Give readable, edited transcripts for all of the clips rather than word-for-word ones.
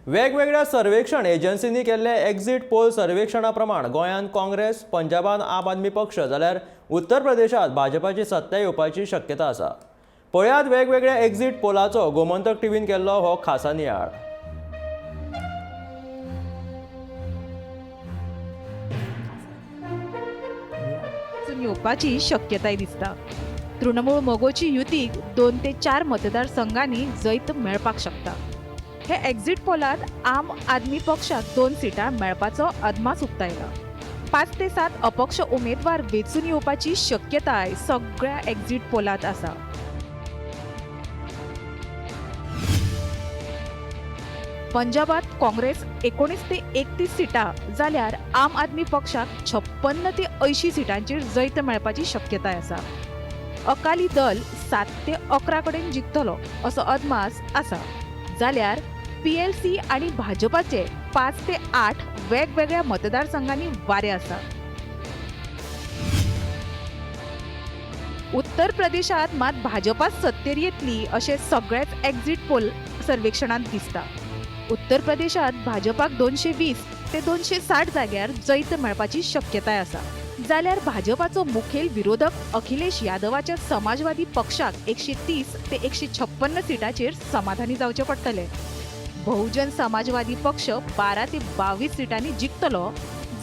वेगवेगळ्या सर्वेक्षण एजन्सींनी केल्ले एक्झिट पोल सर्वेक्षणा प्रमाण गोंयांत काँग्रेस, पंजाबान आम आदमी पक्ष जाल्यार उत्तर प्रदेशांत भाजपाची सत्ता येवपाची शक्यता आसा. पळयात वेगवेगळ्या एक्झिट पोलाचो गोमंतक टीव्हीन केल्लो हो खासा नियाळ. येवपाची शक्यताय दिसता. तृणमूळ मगोची युतीक 2 ते 4 मतदारसंघांनी जैत मेळपाक शकता. हे एक्झिट पोलांत आम आदमी पक्षाक 2 सिटां मेळपाचो अदमास उक्तायला. 5 ते 7 अपक्ष उमेदवार वेंचून येवपाची शक्यताय सगळ्या एक्झिट पोलांत आसा. पंजाबात काँग्रेस 19 ते 31 सिटां जाल्यार आम आदमी पक्षाक 56 ते 80 सिटांचेर जैत मेळपाची शक्यताय आसा. अकाली दल 7 ते 11 कडेन जिखतलो असो अदमास आसा. जाल्यार PLC आनी भाजपाचे 5 ते 8 वेगवेगळ्या मतदारसंघांनी वारें आसा. उत्तर प्रदेशांत मात भाजपा सत्तेर येतली अशें सगळेच एक्झिट पोल सर्वेक्षणांत दिसता. उत्तर प्रदेशांत भाजपाक 220 ते 260 जाग्यार जैत मेळपाची शक्यताय आसा. जाल्यार भाजपाचो मुखेल विरोधक अखिलेश यादवाच्या समाजवादी पक्षाक 130 ते 156 सिटांचेर समाधानी जावचें पडटलें. बहुजन समाजवादी पक्ष 12 ते 22 सिटांनी जिखतलो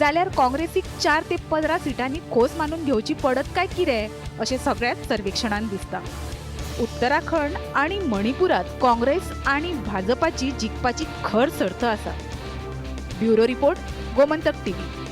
जाल्यार काँग्रेसीक 4 ते 15 सिटांनी खोस मानून घेवची पडत काय कितें अशें सगळ्याच सर्वेक्षणांत दिसता. उत्तराखंड आनी मणिपुरात काँग्रेस आनी भाजपाची जिखपाची खर सर्त आसा. Bureau report, Gomantak TV.